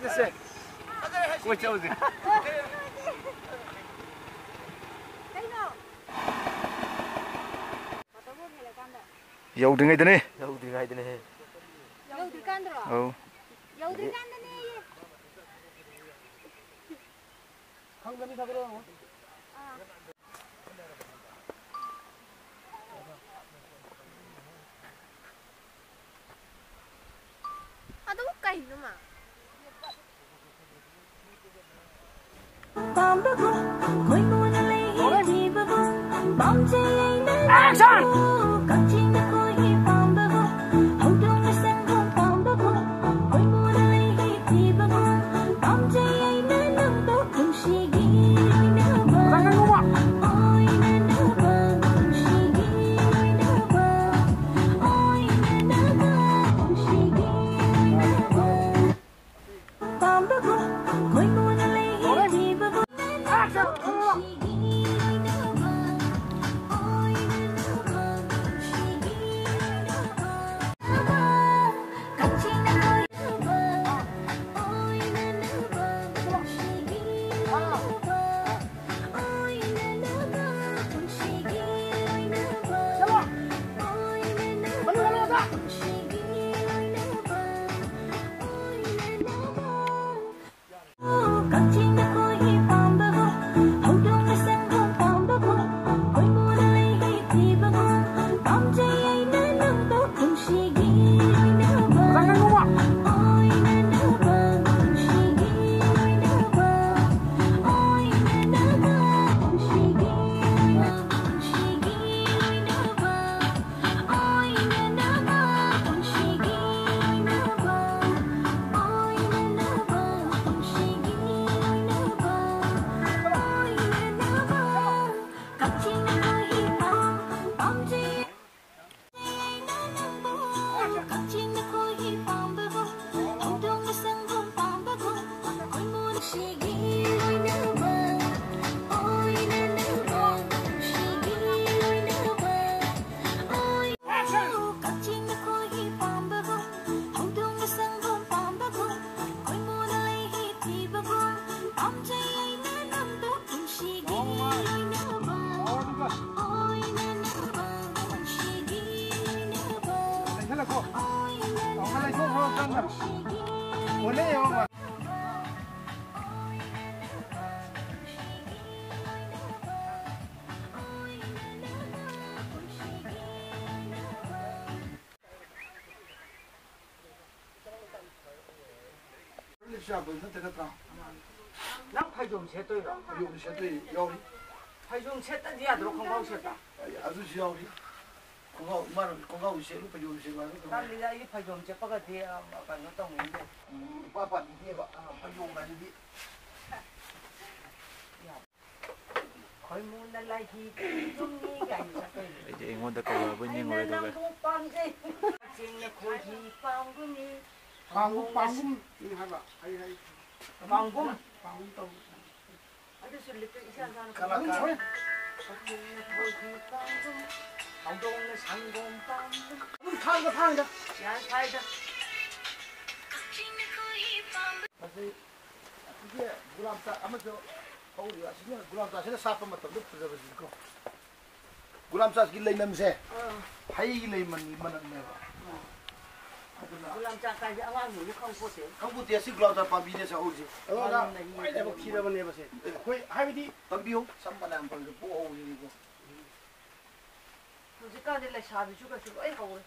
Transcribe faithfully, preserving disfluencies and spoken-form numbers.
ꯆꯠꯁꯦ꯫ ꯀꯣꯏ ꯆꯠꯂꯨꯁꯦ꯫ ꯌꯧꯗ꯭ꯔꯤꯉꯩꯗꯅꯦ꯫ ꯌꯧꯗ꯭ꯔꯤꯉꯩꯗꯅꯦꯍꯦ꯫ ꯌꯧꯗ꯭ꯔꯤꯀꯥꯟꯗ꯭ꯔꯣ? ꯑꯧ꯫ ꯌꯧꯗ꯭ꯔꯤꯀꯥꯟꯗꯅꯦꯌꯦ꯫ ꯈꯪꯗꯕꯤ ꯊꯥꯗꯣꯔꯛꯑꯣ꯫ ꯑꯥ꯫ ꯑꯗꯨ ꯀꯩꯅꯣ ꯃꯥ? ꯄꯥꯝꯕꯕꯨ ꯈꯣꯏꯃꯨꯅ ꯂꯩ ꯊꯤꯕꯕꯨ ꯄꯥꯝꯖꯩ ꯑꯩꯅ ꯅꯪꯕꯨ꯫ ꯀꯛꯆꯤꯡꯗ ꯈꯣꯏꯒꯤ ꯄꯥꯝꯕꯕꯨ ꯍꯧꯗꯣꯡꯅ ꯁꯪꯒꯣꯝ ꯄꯥꯝꯕꯕꯨ ꯈꯣꯏꯃꯨꯅ ꯂꯩ ꯊꯤꯕꯕꯨ ꯄꯥꯝꯖꯩ ꯑꯩꯅ ꯅꯪꯕꯨ ꯅꯨꯡꯁꯤꯒꯤ ꯂꯣꯏꯅꯕ꯫ ꯑꯣꯏꯅꯅꯕ ꯅꯨꯡꯁꯤꯒꯤ ꯂꯣꯏꯅꯕ꯫ ꯑꯣꯏꯅꯅꯕ ꯅꯨꯡꯁꯤꯒꯤ ꯂꯣꯏꯅꯕ꯫ ꯅꯪ ꯐꯩꯖꯣꯝ ꯁꯦꯠꯇꯣꯏꯔꯣ? ꯐꯩꯖꯣꯝ ꯁꯦꯠꯇꯣꯏ ꯌꯥꯎꯔꯤ꯫ ꯐꯩꯖꯣꯝ ꯁꯦꯠꯇꯗꯤ ꯌꯥꯗ꯭ꯔꯣ, ꯈꯣꯡꯒ꯭ꯔꯥꯎ ꯁꯦꯠꯄ? ꯑꯗꯨꯁꯨ ꯌꯥꯎꯔꯤ꯫ ꯈꯣꯡꯒ꯭ꯔꯥꯎ, ꯃꯥꯅ ꯈꯣꯡꯒ꯭ꯔꯥꯎ ꯁꯦꯠꯂꯨ, ꯐꯩꯖꯣꯝ ꯁꯦꯠꯂꯨ ꯍꯥꯏꯕ ꯀꯩꯅꯣ? ꯇꯜꯂꯤꯗ, ꯑꯩꯗꯤ ꯐꯩꯖꯣꯝ ꯁꯦꯠꯄꯒꯗꯤ, ꯑ, ꯀꯩꯅꯣ ꯇꯧꯅꯤꯡꯗꯦ꯫ ꯎꯝ, ꯏꯄꯥ ꯄꯥꯅꯤꯡꯗꯦꯕ, ꯑ, ꯐꯩꯖꯣꯝ ꯍꯥꯏꯁꯤꯗꯤ꯫ ꯈꯣꯏꯃꯨꯅ ꯂꯥꯏꯍꯤ ꯇꯨꯝꯃꯤ ꯀꯥꯏꯅ ꯆꯠꯇꯣꯏꯅꯦ꯫ ꯑꯩꯗꯤ ꯑꯩꯉꯣꯟꯗ ꯀꯧꯔꯛꯑꯕꯣꯏ ꯑꯩꯅ ꯅꯤꯡꯉꯨꯔꯦ, ꯑꯗꯨꯒ꯫ ꯅꯪꯕꯨ ꯄꯥꯝꯖꯩ꯫ ꯀꯛꯆꯤꯡꯅ ꯈꯣꯏꯍꯤ ꯄꯥꯝꯒꯨꯝꯅꯤ꯫ ꯄꯥꯝꯒꯨꯝ, ꯄꯥꯝꯒꯨꯝ ꯍꯥꯏꯕ꯫ ꯍꯩ, ꯍꯩ꯫ ꯄꯥꯝꯒꯨꯝ꯫ ꯄꯥꯝꯒꯨꯝ ꯇꯧ꯫ ꯑꯗꯨꯁꯨ ꯂꯤꯄꯤꯛ ꯏꯆꯥ ꯏꯆꯥꯅ ꯀꯂꯥꯀꯥꯔ꯫ ꯀꯛꯆꯤꯡꯅ ꯈꯣꯏꯍꯤ ꯄꯥꯝꯒꯨꯝ꯫ ꯍꯧꯗꯣꯡꯅ ꯁꯪꯒꯣꯝ ꯄꯥꯝꯒꯨꯝ꯫ ꯑꯗꯨꯝ ꯊꯥꯡꯗ, ꯊꯥꯡꯗ꯫ ꯌꯥꯔꯦ, ꯊꯥꯏꯗ꯫ ꯃꯁꯤ ꯑꯁꯤꯒꯤ ꯒꯨꯂꯥꯞ ꯖꯥꯝ ꯑꯃꯁꯨ ꯍꯧꯔꯤꯕ, ꯑꯁꯤꯅ ꯒꯨꯂꯥꯞ ꯖꯥꯝꯁꯤꯅ ꯁꯥꯠꯄ ꯃꯇꯝꯗ ꯐꯖꯕꯁꯤꯀꯣ꯫ ꯒꯨꯂꯥꯞ ꯖꯥꯝꯒꯤ ꯂꯩꯅꯝꯁꯦ ꯑꯥ꯫ ꯍꯩꯒꯤ ꯂꯩꯃꯟ-, ꯃꯅꯝꯅꯦꯕ꯫ ꯑꯥ꯫ ꯑꯗꯨꯅ ꯒꯨꯂꯥꯞ ꯖꯥꯝ ꯀꯥꯏꯁꯦ ꯑꯉꯥꯡꯁꯤꯡꯁꯨ ꯈꯪꯄꯣꯠꯇꯦ꯫ ꯈꯪꯄꯣꯠꯇꯦ, ꯑꯁꯤ ꯒꯨꯂꯥꯞ ꯖꯥꯝ ꯄꯥꯝꯕꯤꯅꯦ ꯑꯁꯤ ꯍꯧꯔꯤꯁꯦ꯫ ꯑꯗꯣ ꯑꯣꯖꯥ, ꯃꯥꯅ ꯈ꯭ꯋꯥꯏꯗꯒꯤ ꯂꯥꯏꯕꯛ ꯊꯤꯔꯕꯅꯦꯕ ꯁꯦ꯫ ꯑꯩꯈꯣꯏ ꯍꯥꯏꯕꯗꯤ ꯇꯝꯕꯤꯌꯨ꯫ ꯁꯝ ꯐꯅꯌꯥꯝ ꯐꯖꯅ ꯄꯣꯛꯍꯧꯔꯤꯅꯤꯀꯣ꯫ ꯍꯧꯖꯤꯛꯀꯥꯟꯗꯤ ꯂꯩꯁꯥꯕꯤꯁꯨ ꯀꯩꯁꯨ ꯂꯣꯏ ꯍꯧꯔꯦ꯫